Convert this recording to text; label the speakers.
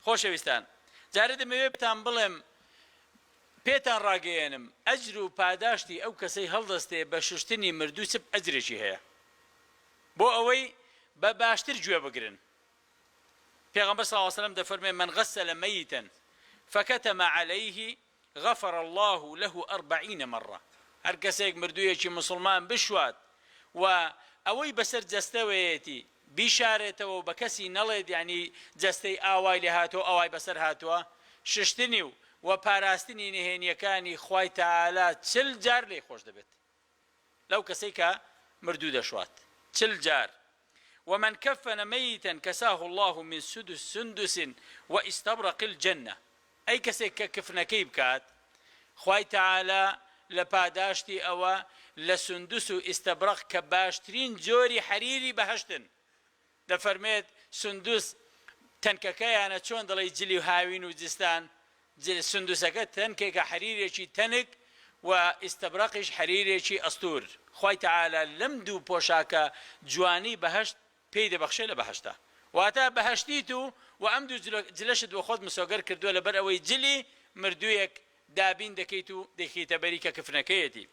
Speaker 1: خۆشەویستان جارێ دەمەوێ پێتان بڵێم پێتان ڕاگەیەنم ئەجر و پاداشتی ئەو کەسەی هەڵدەستێ بە شوشتنی مردوو چ ئەجرێکی هەیە بۆ ئەوەی بە باشتر گوێ بگرن پێغەمبەر صلی اللە علیە وسلم دەفەرموێ من غسل میتا فکتم علیه غفر اللە له اربعین مرە، هەر کەسێک مردوویەکی موسڵمان بشوات و ئەوەی بەسەر جەستەوەیەتی بیشارێتەوە و بە کەسی نەڵێت یانی جەستەی ئاوای لێ هاتووە ئەوای بەسەر هاتووە، ششتنی و و پاراستنی نهێنیەکانی خوای تەعالا چل جار لێی خۆش دەبێت. لەو کەسەی کە مردوو دەشوات چل جار، ومن کفن میتا کساه اللە من سندس واستبرق الجنە، ئەی کەسێک کە کفنەکەی بکات خوای تەعالا لە پاداشتی ئەوە لە سندس و ئیستەبرەق کە باشترین جۆری حەریری بەهەشتن دەفەرموێت، سندس تەنکەکەیانە چۆن دەڵێی جلی هاوین و زستان، سندسەکە تەنکێکە حەریرێکی تەنک و ئیستەبرەقیش حەریرێکی ئەستوور، خوای تەعالا لەم دوو پۆشاکە جوانەی بەهەشت پێی دەبەخشێ لە بەهەشتا واتە بەهەشتیت و وە ئەم دوو جلەشت بۆ خۆت مسۆگەر کردووە لەبەر ئەوەی جلی مردوویەک دابین دەکەیت و دەیخەیتە بەری کە کفنەکەیەتی.